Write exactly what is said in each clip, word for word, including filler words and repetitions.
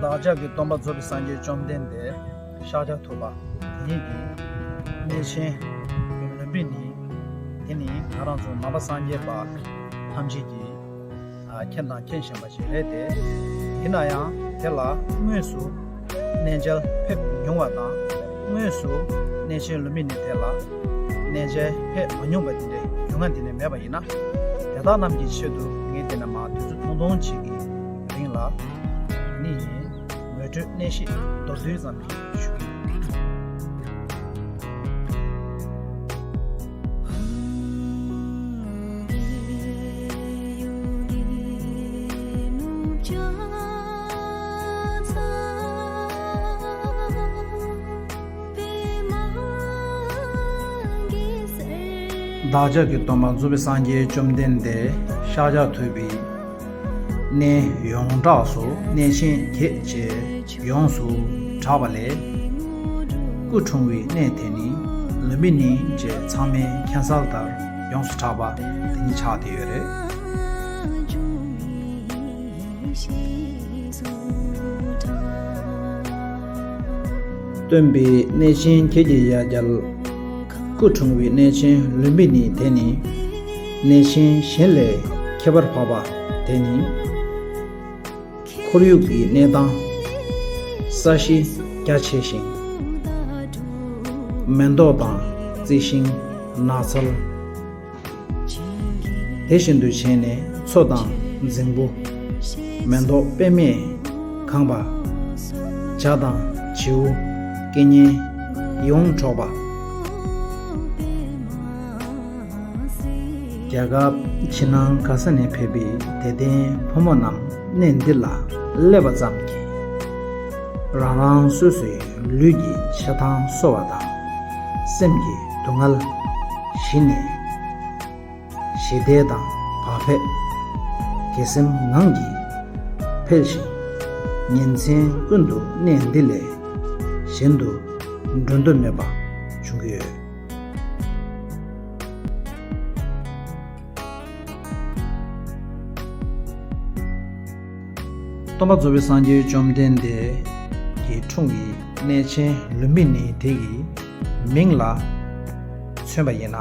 བདག་ཅག་གི་སྟོན་པ་རྫོགས་པའི་སངས་རྒྱས་བཅོམ་ལྡན་འདས་ཤཱཀྱ་ཐུབ་པ་དེ་ཉིད་ཀྱི་གནས་ཆེན་ལུམ་བི་ནི་དེ་ནི་ང་རང་ཚོ་ནང་པ་སངས་རྒྱས་པ་ཐམས་ཅད་ཀྱིས་མཁྱེན་དང་མཁྱེན་བཞིན་པ་ཞིག་རེད་དེ། ཡིན་ན་ཡང་དེ་ལ་དངོས་སུ་གནས་མཇལ་ཕེབས་མྱོང་བ་དང་། དངོས་སུ་གནས་ཆེན་ལུམ་བི་ནི་དེ་ལ་གནས་མཇལ་ཕེབས་མ་མྱོང་བ་དེ་འདྲའི་ཡོང་ང་འདི་ནས་མེད་པ་ཡིན་ན། དེ་དག་རྣམས་ཀྱི་ཆེད་དུ་ངས་འདི་ནས་མར་དུས་ཚོད་ཐུང་ཐུང་ཅིག་གི་རིང་ལ་ནི་ངོ་སྤྲོད་གནས་བཤད་མདོར་བསྡུས་ཙམ་ཞུ་གི་ཡིན། བདག་ཅག་གི་སྟོན་པ་རྫོགས་པའི་སངས་རྒྱས་བཅོམ་ལྡན་འདས་ཤཱཀྱ་ཐུབ་པའི་གནས་ཡོངས་གྲགས་སུ་གནས་ཆེན་བརྒྱད་ཅེས་ཡོངས་སུ་གྲགས་པ་ལས། སྐུ་འཁྲུངས་པའི་གནས་དེ་ནི་ལུམ་བི་ནི་ཅེས་ཚང་མས་མཁྱེན་གསལ་ལྟར་ཡོངས་སུ་གྲགས་པ་དེ་ཉིད་ཆགས་བསྡད་ཡོད་རེད། སྟོན་པའི་གནས་ཆེན་ཁྱེད་ཀྱི་ཡ་གྱལ། སྐུ་འཁྲུངས་པའི་གནས་ཆེན་ལུམ་བི་ནི་དེ་ནི། གནས་ཆེན་གཞན་ལས་ཁྱད་པར་འཕགས་པ་དེ་ནི། ཁོར་ཡུག་གི་གནས་སྟངས། ས་གཞི་རྒྱ་ཆེ་ཞིང་། མེ་ཏོག་དང་རྩི་ཤིང་ནགས་ཚལ། དེ་བཞིན་དུ་བྱས་ནས་མཚོ་དང་རྫིང་བུ། མེ་ཏོག་པདྨས་གང་བ། བྱ་དང་བྱིའུ་སྐད་སྙན་ཡིད་འོང་འཕྲོག་པ། རྒྱལ་ཁབ་ཕྱི་ནང་ག་ས་ནས་ཕེབས་པའི་དད་ལྡན་ཕོ་མོ་རྣམས་གནས་འདི་ལ་སླེབས་པ་ཙམ་གྱིས། རང་རང་སོ་སོའི་ལུས་ཀྱི་ཆགས་སྡང་གསོ་བ་དང་། སེམས་ཀྱི་སྡུག་བསྔལ་ཞི་ནས། ཞི་བདེ་དང་བག་ཕེབས། དགེ་སེམས་ངང་གིས་འཕེལ་ཞིང་། ཉིན་མཚན་ཀུན་ཏུ་གནས་འདི་ལས་གཞན་དུ་འགྲོ་འདོད་མེད་པ་འབྱུང་གི་ཡོད། སྟོན་པ་རྫོགས་པའི་སངས་རྒྱས་བཅོམ་ལྡན་འདས་ཀྱི་འཁྲུངས་པའི་གནས་ཆེན་ལུམ་བི་ནི་དེ་ཡི་མིང་ལ་མཚོན་པ་ཡིན་ན།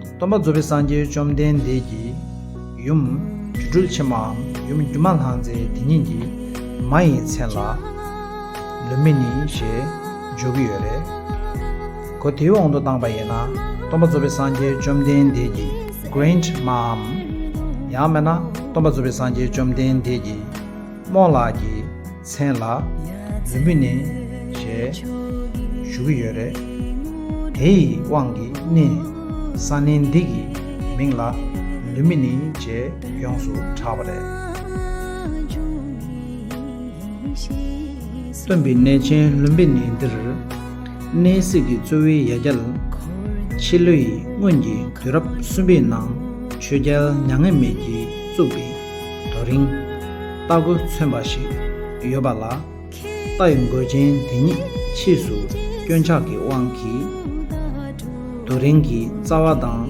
སྟོན་པ་རྫོགས་པའི་སངས་རྒྱས་བཅོམ་ལྡན་འདས་ཀྱི་ཡུམ་སྒྱུ་འཕྲུལ་ཆེན་མོའམ་ཡུམ་སྒྱུ་མ་ལྷ་མཛེས་དེ་ཉིད་ཀྱི་མ་ཡི་མཚན་ལ་ལུམ་བི་ནི་ཞེས་འཇོག་གི་ཡོད་རེད། གོ་དེའི་དབང་དུ་བཏང་པ་ཡིན་ན། སྟོན་པ་རྫོགས་པའི་སངས་རྒྱས་བཅོམ་ལྡན་འདས་ཀྱི་གྷ་རན་ཌི་མའམ། ཡང་མིན་ན་སྟོན་པ་རྫོགས་པའི་སངས་རྒྱས་བཅོམ་ལྡན་འདས་ཀྱི་རྨོ་ལགས་ཀྱི་མཚན་ལ་ལུམ་བི་ནི་ཞེས་ཞུ་གི་ཡོད་རེད། དེ་ཡི་དབང་གིས་ནི་ས་གནས་འདི་གི་མིང་ལ་ལུམ་བི་ནི་ཞེས་ཡོངས་སུ་གྲགས་པ་རེད། སྟོན་པའི་གནས་ཆེན་ལུམ་བི་ནི་འདིར། གནས་གཟིགས་ཀྱི་གཙོ་བོའི་ཡ་གྱལ། ཕྱི་ལོ་ཡི་སྔོན་གྱི་དུས་རབས་གསུམ་པའི་ནང་ཆོས་རྒྱལ་མྱ་ངན་མེད་ཀྱིས་བཙུགས་པའི་རྡོ་རིང་ལྟ་གོ་མཚོན་པ་ཞིག་ཡོད་པ་ལ། རྟ་ཡི་མགོ་ཅན་དེ་ཉིད་ཕྱིས་སུ་སྐྱོན་ཆག་གི་དབང་གིས་རྡོ་རིང་གི་རྩ་བ་དང་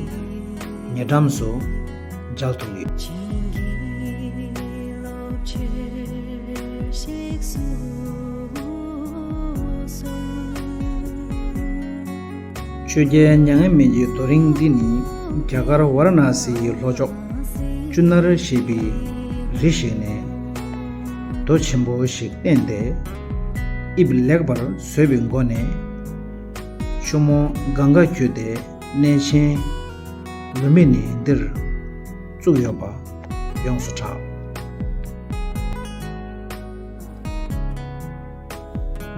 ཉེ་འགྲམ་སུ་མཇལ་ཐུབ་ཡོད། ཆོས་རྒྱལ་མྱ་ངན་མེད་ཀྱི་རྡོ་རིང་འདི་ནི་རྒྱ་གར་ཝཱ་ར་ཎ་སི་ཡི་ལྷོ་ཕྱོགས་ཅུ་ནར་ཞེས་པའི་རི་ཞིག་ནས་རྡོ་ཆེན་པོ་ཞིག་བཏོན་ཏེ་དབྱིབས་ལེགས་པར་བཟོས་པའི་སྒོ་ནས་ཆུ་མོ་གངྒཱ་བརྒྱུད་དེ་གནས་ཆེན་ལུམ་བི་ནི་འདིར་བཙུགས་ཡོད་པ་ཡོངས་སུ་གྲགས།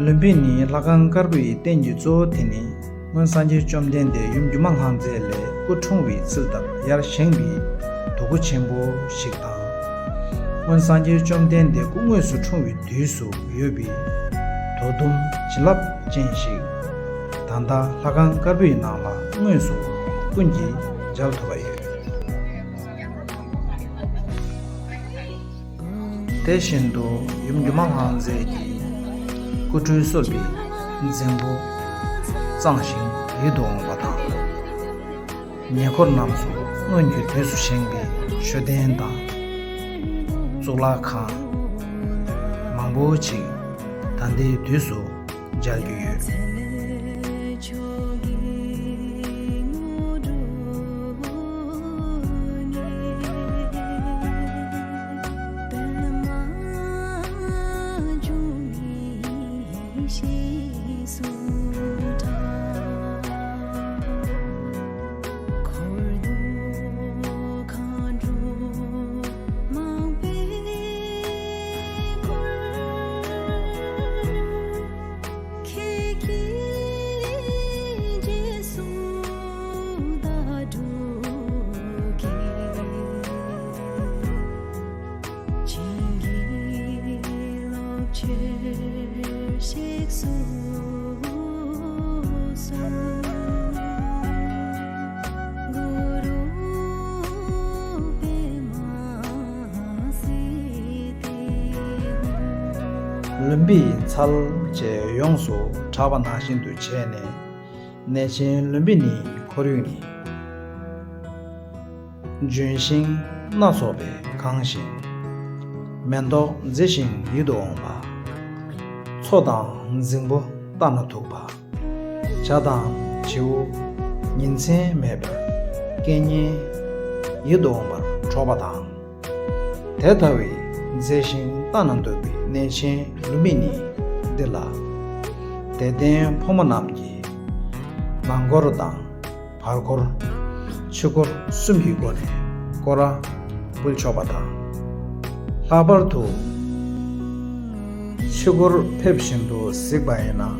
ལུམ་བི་ནིའི་ལྷ་ཁང་དཀར་པོ་ཡི་རྟེན་གྱི་གཙོ་བོ་དེ་ནི་སྔོན་སངས་རྒྱས་བཅོམ་ལྡན་འདས་ཡུམ་སྒྱུ་མ་ལྷ་མཛེས་ལས་སྐུ་འཁྲུངས་པའི་ཚུལ་དང་ཡར་བཞེངས་པའི་རྡོ་སྐུ་ཆེན་པོ་ཞིག་དང་། སྔོན་སངས་རྒྱས་བཅོམ་ལྡན་འདས་སྐུ་དངོས་སུ་འཁྲུངས་པའི་དུས་སུ་ཡོད་པའི་རྡོ་དུམ་བྱིན་རླབས་ཅན་ཞིག་ད་ལྟ་ལྷ་ཁང་དཀར་པོའི་ནང་ལ་དངོས་སུ་ཀུན་གྱིས་མཇལ་ཐུབ་པ་ཡོད། དེ་བཞིན་དུ་ཡུམ་སྒྱུ་མ་ལྷ་མཛེས་ཀྱི་སྐུ་སྤྲུལ་གསོལ་བའི་རྫིང་བུ་གཙང་ཞིང་ཡིད་དུ་འོང་བ་དང་། ཉེ་འཁོར་རྣམས་སུ་སྔོན་གྱི་དུས་སུ་བཞེངས་པའི་མཆོད་རྟེན་དང་། གཙུག་ལག་ཁང་། མང་ པོ་ཅིག་ད་ལྟའི་དུས་སུ་མཇལ་རྒྱུ་ཡོད། ལུམ་བི་ནི་ཚལ་ཅེས་ཡོངས་སུ་གྲགས་པ་ནང་བཞིན་དུ་བྱས་ནས། གནས་ཆེན་ལུམ་བི་ནིའི་ཁོར་ཡུག་ནི། ལྗོན་ཤིང་སྣ་ཚོགས་པས་གང་ཞིང་། མེ་ཏོག་མཛེས་ཤིང་ཡིད་དུ་འོང་བ། མཚོ་དང་རྫིང་བུ་ལྟ་ན་སྡུག་པ། བྱ་དང་བྱིའུ་ཉིན་མཚན་མེད་པར་སྐད་སྙན་ཡིད་དུ་འོང་བར་སྒྲོག་པ་དང་། དེ་ལྟ་བུའི་མཛེས་ཤིང་ལྟ་ན་སྡུག་པའི་གནས་ཆེན་ལུམ་བི་ནི་འདི་ལ། དད་ལྡན་ཕོ་མོ་རྣམས་ཀྱིས་ནང་སྐོར་དང་བར་སྐོར། ཕྱི་སྐོར་གསུམ་གྱི་སྒོ་ནས་སྐོར་ར་འབུལ་ཆོག་པ་དང་། ལྷག་པར་དུ་ཕྱི་སྐོར་ཕེབས་བཞིན་དུ་གཟིགས་པ་ཡིན་ན།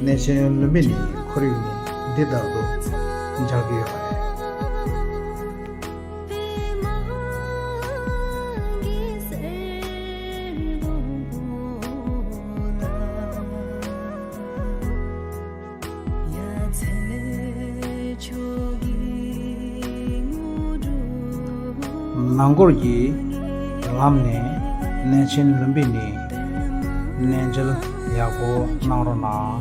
གནས་ཆེན་ལུམ་བི་ནིའི་ཁོར་ཡུག་ནི་འདི་ལྟར་དུ་མཇལ་རྒྱུ་ཡོད་པ་རེད། ནང་སྐོར་གྱི་ལམ་ནས་གནས་ཆེན་ལུམ་བི་ནི་གནས་མཇལ་ཡག་པོ་གནང་རོགས་གནང་།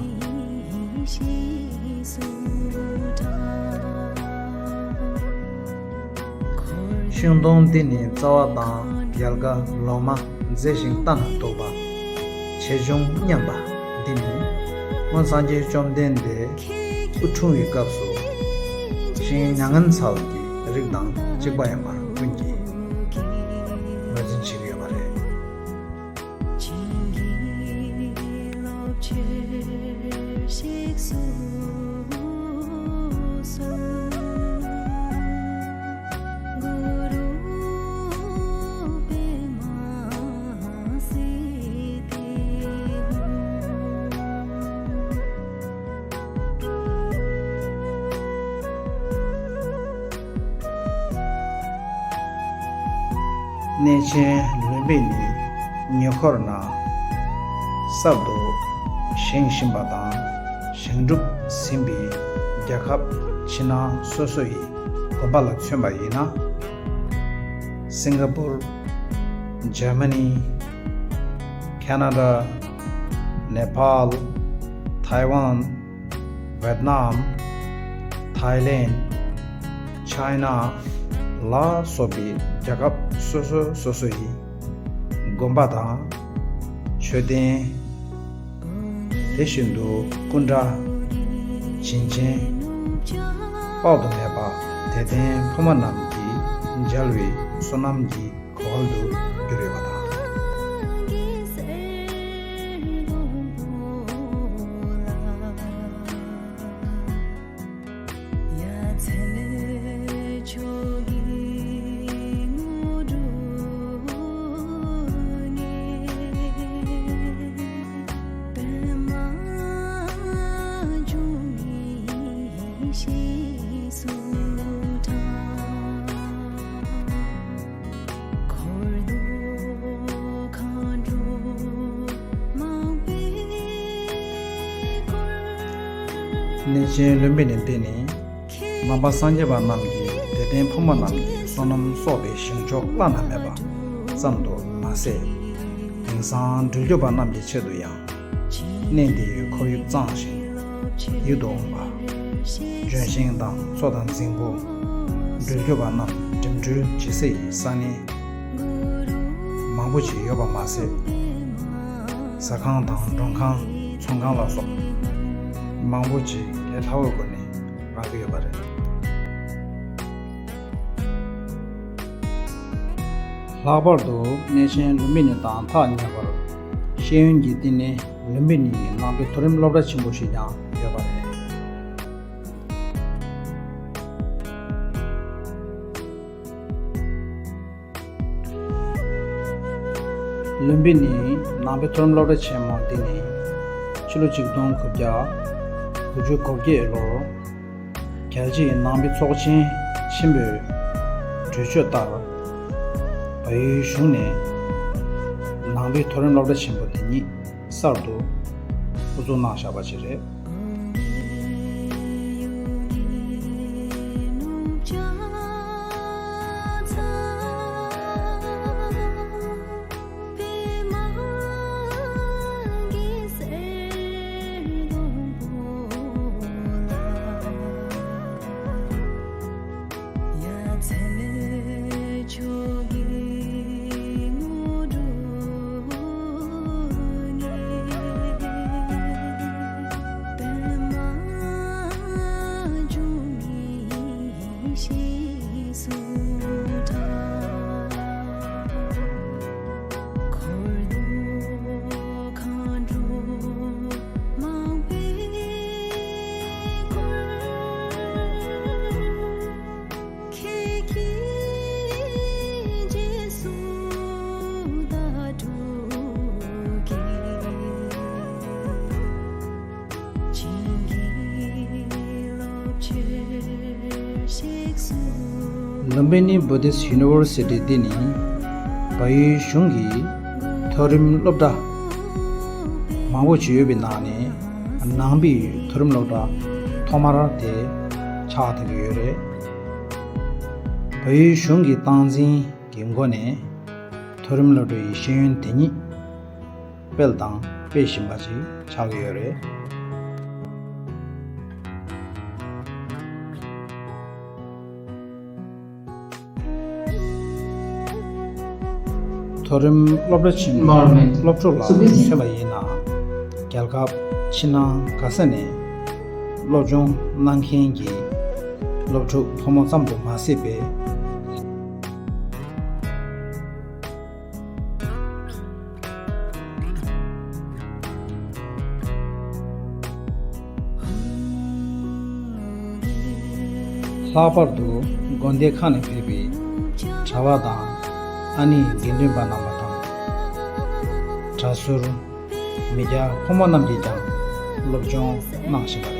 ཤིང་སྡོང་འདི་ནི་རྩ་བ་དང་ཡལ་ག་ལོ་མ་མཛེས་ཤིང་ལྟ་ན་སྡུག་པ། ཆེ་ཆུང་མཉམ་པ་འདི་ནི་སྔོན་སངས་རྒྱས་བཅོམ་ལྡན་འདས་སྐུ་འཁྲུངས་པའི་སྐབས་སུ་ཤིང་མྱ་ངན་ཚལ་གྱི་རིགས་དང་གཅིག་པ་ཡིན་པར་ཀུན་གྱིས་ངོས་འཛིན་བྱེད་ཀྱི་ཡོད་པ་རེད། གནས་ཆེན་ལུམ་བི་ནིའི་ཉེ་འཁོར་ན་གསར་དུ་བཞེངས་བཞིན་པ་དང་བཞེངས་གྲུབ་ཟིན་པའི་རྒྱལ་ཁབ་ཕྱི་ནང་སོ་སོ་ཡི་དགོན་པ་ལ་མཚོན་པ་ཡིན་ན། སིང་ག་པུར། འཇར་མ་ནི། ཁེ་ན་ཌ། ནེ་པཱལ། ཐའེ་ཝན། ཝེད་ནམ། ཐའེ་ལེན། ཅའི་ན་ལ་སོགས་པའི་རྒྱལ་ཁབ་སོ་སོ་སོ་སོ་ཡི་དགོན་པ་དང་མཆོད་རྟེན། དེ་བཞིན་དུ་སྐུ་འདྲ་བྱིན་ཅན་དཔག་ཏུ་མེད་པ་དད་ལྡན་ཕོ་མོ་རྣམས་ཀྱིས་མཇལ་བའི་བསོད་ནམས་ཀྱི་གོ་བ་དུ་གྱུར་ཡོད་པ་དང་། གནས་ཆེན་ལུམ་བི་ནི་འདི་ནི་ནང་པ་སངས་རྒྱས་པ་རྣམས་ཀྱིས་དད་ལྡན་ཕོ་མོ་རྣམས་ཀྱི་བསོད་ནམས་གསོག་པའི་ཞིང་མཆོག་བླ་ན་མེད་པ་ཙམ་དུ་མ་ཟད། དེང་སང་འགྲུལ་སྐྱོད་པ་རྣམས་ཀྱི་ཆེད་དུ་ཡང་། གནས་འདིའི་ཁོར་ཡུག་གཙང་ཞིང་ཡིད་དུ་འོང་བ། ལྗོན་ཤིང་དང་མཚོ་དང་རྫིང་བུ། འགྲུལ་སྐྱོད་པ་རྣམས་འགྲིམ་འགྲུལ་བྱེད་སའི་ས་གནས་མང་པོ་ཞིག་ཡོད་པ་མ་ཟད། ཟ་ཁང་དང་མགྲོན་ཁང་། ཚོང་ཁང་ལ་སོགས་མང་པོ་ཅིག་ལས་སླ་བོའི་སྒོ་ནས་རག་གི་ཡོད་པ་རེད། ལྷག་པར་དུ་གནས་ཆེན་ལུམ་བི་ནི་དང་ཐག་ཉེ་བར་ཤེས་ཡོན་གྱི་བསྟི་གནས་ལུམ་བི་ནི་ནང་པའི་མཐོ་རིམ་སློབ་གྲྭ་ཆེན་པོ་ཞིག་ཀྱང་ཡོད་པ་རེད། ལུམ་བི་ནི་ནང་པའི་མཐོ་རིམ་སློབ་གྲྭ་ཆེན་མོ་འདི་ནི་ཕྱི་ལོ་ཆིག་སྟོང་དགུ་བརྒྱ་དགུ་བཅུ་གོ་བརྒྱད་ལོར་རྒྱལ་སྤྱིའི་ནང་པའི་ཚོགས་ཆེན་ཆེན་པོའི་གྲོས་ཆོད་ལྟར་བལ་ཡུལ་གཞུང་ནས་ནང་པའི་མཐོ་རིམ་སློབ་གྲྭ་ཆེན་པོ་འདི་ཉིད་གསར་དུ་དབུ་འཛུགས་གནང་བཞག་པ་ཞིག་རེད། ལུམ་བི་ནི་བྷུ་དིསྟ་ཡུ་ནི་ཝར་སི་ཊི་འདི་ནི་བལ་ཡུལ་གཞུང་གི་མཐོ་རིམ་སློབ་གྲྭ་མང་པོ་ཅིག་ཡོད་པའི་ནང་ནས་ནང་པའི་མཐོ་རིམ་སློབ་གྲྭ་ཐོག་མར་དེ་ཆགས་བསྡད་ཀྱི་ཡོད་རེད། བལ་ཡུལ་གཞུང་གི་སྟངས་འཛིན་གྱི་སྒོ་ནས་མཐོ་རིམ་སློབ་གྲྭའི་ཤེས་ཡོན་དེ་ཉིད་སྤེལ་དང་སྤེལ་བཞིན་པ་ཞིག་ཆགས་ཀྱི་ཡོད་རེད། མཐོ་རིམ་སློབ་གྲྭ་ཆེན་མོའི་སློབ་ཕྲུག་ལ་མཚོན་པ་ཡིན་ན། རྒྱལ་ཁབ་ཕྱི་ནང་ག་ས་ནས་སློབ་སྦྱོང་གནང་མཁན་གྱི་སློབ་ཕྲུག་ཕོ་མོ་ཙམ་དུ་མ་ཟད་པའི། ལྷག་པར་དུ་དགོན་སྡེ་ཁག་ནས་ཕེབས་པའི་གྲྭ་པ་དང་ཨ་ནེ་དགེ་འདུན་པ་རྣམ་པ་དང་། གྲྭ་ཟུར། མི་སྐྱ་ཕོ་མོ་རྣམས་ཀྱིས་ཀྱང་སློབ་སྦྱོང་གནང་བཞིན་པ་